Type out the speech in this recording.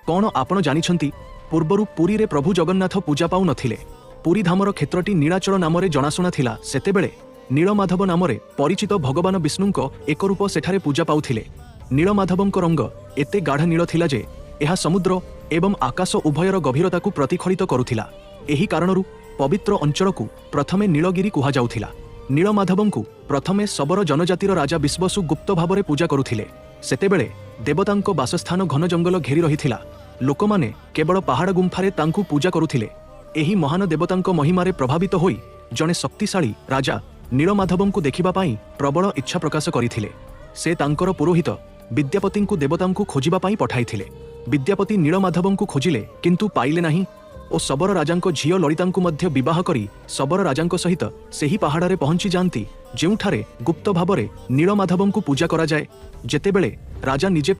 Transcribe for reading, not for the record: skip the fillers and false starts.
କ'ଣ ଆପଣ ଜାଣିଛନ୍ତି, ପୂର୍ବରୁ ପୁରୀରେ ପ୍ରଭୁ ଜଗନ୍ନାଥ ପୂଜା ପାଉନଥିଲେ। ପୁରୀ ଧାମର କ୍ଷେତ୍ରଟି ନୀଳାଚଳ ନାମରେ ଜଣାଶୁଣା ଥିଲା। ସେତେବେଳେ ନୀଳମାଧବ ନାମରେ ପରିଚିତ ଭଗବାନ ବିଷ୍ଣୁଙ୍କ ଏକ ରୂପ ସେଠାରେ ପୂଜା ପାଉଥିଲେ। ନୀଳମାଧବଙ୍କ ରଙ୍ଗ ଏତେ ଗାଢ଼ ନୀଳ ଥିଲା ଯେ ଏହା ସମୁଦ୍ର ଏବଂ ଆକାଶ ଉଭୟର ଗଭୀରତାକୁ ପ୍ରତିଫଳିତ କରୁଥିଲା। ଏହି କାରଣରୁ ପବିତ୍ର ଅଞ୍ଚଳକୁ ପ୍ରଥମେ ନୀଳଗିରି କୁହାଯାଉଥିଲା। ନୀଳମାଧବଙ୍କୁ ପ୍ରଥମେ ଶବର ଜନଜାତିର ରାଜା ବିଶ୍ବସୁ ଗୁପ୍ତ ଭାବରେ ପୂଜା କରୁଥିଲେ। ସେତେବେଳେ ଦେବତାଙ୍କ ବାସସ୍ଥାନ ଘନ ଜଙ୍ଗଲ ଘେରି ରହିଥିଲା। ଲୋକମାନେ କେବଳ ପାହାଡ଼ ଗୁମ୍ଫାରେ ତାଙ୍କୁ ପୂଜା କରୁଥିଲେ। ଏହି ମହାନ ଦେବତାଙ୍କ ମହିମାରେ ପ୍ରଭାବିତ ହୋଇ ଜଣେ ଶକ୍ତିଶାଳୀ ରାଜା ନୀଳମାଧବଙ୍କୁ ଦେଖିବା ପାଇଁ ପ୍ରବଳ ଇଚ୍ଛା ପ୍ରକାଶ କରିଥିଲେ। ସେ ତାଙ୍କର ପୁରୋହିତ ବିଦ୍ୟାପତିଙ୍କୁ ଦେବତାଙ୍କୁ ଖୋଜିବା ପାଇଁ ପଠାଇଥିଲେ। ବିଦ୍ୟାପତି ନୀଳମାଧବଙ୍କୁ ଖୋଜିଲେ, କିନ୍ତୁ ପାଇଲେ ନାହିଁ ଓ ଶବର ରାଜାଙ୍କ ଝିଅ ଲଳିତାଙ୍କୁ ମଧ୍ୟ ବିବାହ କରି ଶବର ରାଜାଙ୍କ ସହିତ ସେହି ପାହାଡ଼ରେ ପହଞ୍ଚି ଯାଆନ୍ତି, ଯେଉଁଠାରେ ଗୁପ୍ତ ଭାବରେ ନୀଳମାଧବଙ୍କୁ ପୂଜା କରାଯାଏ। ଯେତେବେଳେ ରାଜା ନିଜେ